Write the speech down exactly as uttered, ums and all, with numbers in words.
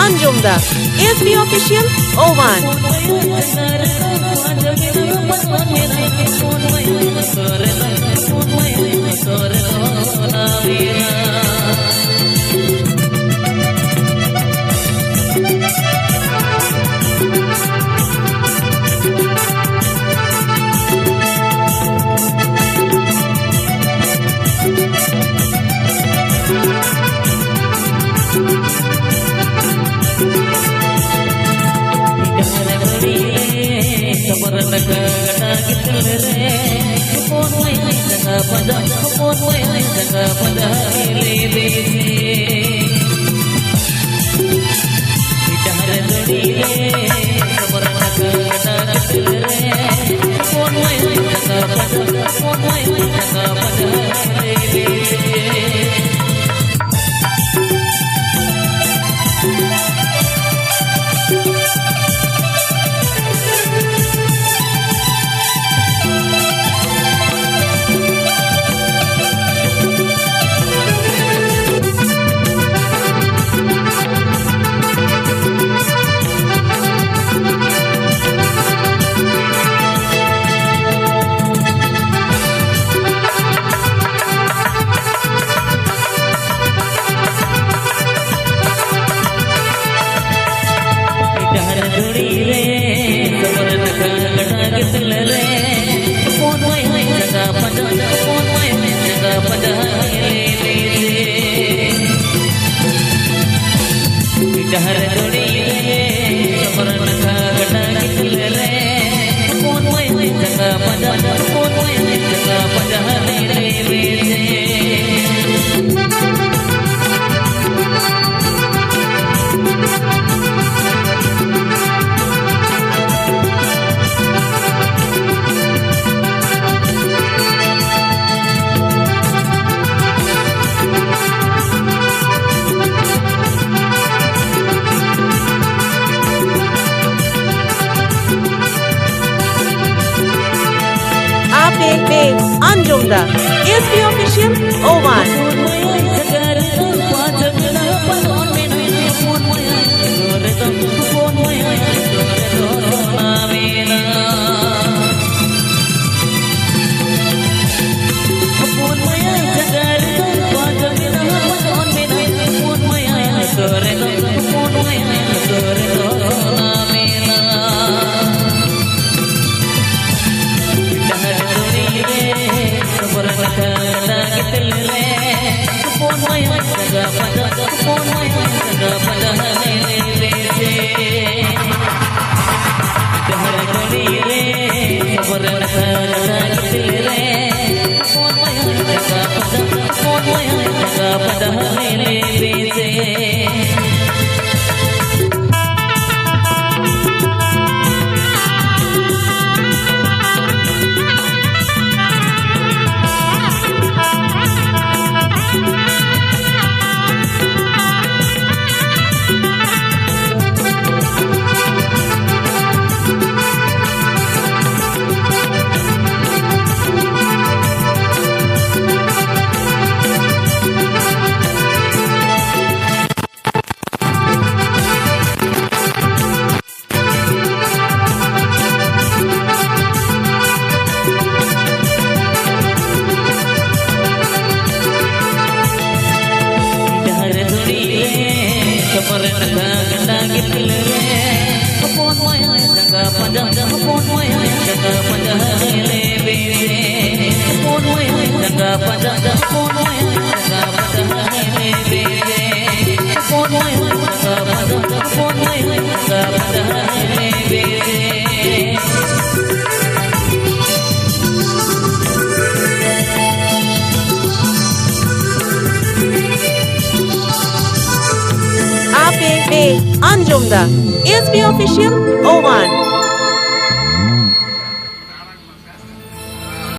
ᱟᱸᱡᱚᱢ ᱫᱟ S B Official one. ᱟᱯᱮ ᱯᱮ ᱟᱸᱡᱚᱢ ᱫᱟ S B Official ᱳᱣᱟᱱ᱾ ᱰᱟᱦᱟᱨ ᱫᱷᱩᱲᱤ ᱨᱮ, ᱠᱚᱯᱚᱨ ᱱᱟᱠᱷᱟ ᱜᱟᱰᱟ ᱜᱤᱛᱤᱞ ᱨᱮ, ᱦᱚᱯᱚᱱ ᱢᱟᱹᱭ ᱡᱟᱸᱜᱟ ᱯᱟᱸᱡᱟ, ᱦᱚᱯᱚᱱ ᱢᱟᱹᱭ ᱡᱟᱸᱜᱟ ᱯᱟᱸᱡᱟ ᱦᱟᱹᱞᱮ ᱵᱮᱥᱮ᱾ ᱦᱚᱯᱚᱱ ᱢᱟᱹᱭ ᱡᱟᱸᱜᱟ ᱯᱟᱸᱡᱟ, ᱦᱚᱯᱚᱱ ᱢᱟᱹᱭ ᱡᱟᱸᱜᱟ ᱯᱟᱸᱡᱟ ᱦᱟᱹᱞᱮ ᱵᱮᱥᱮ᱾ ᱦᱚᱯᱚᱱ ᱢᱟᱹᱭ ᱡᱟᱸᱜᱟ ᱯᱟᱸᱡᱟ, ᱦᱚᱯᱚᱱ ᱢᱟᱹᱭ ᱡᱟᱸᱜᱟ ᱯᱟᱸᱡᱟ ᱦᱟᱹᱞᱮ ᱵᱮᱥᱮ᱾ ᱟᱯᱮ ᱯᱮ ᱟᱸᱡᱚᱢ ᱫᱟ S B Official ᱳᱣᱟᱱ᱾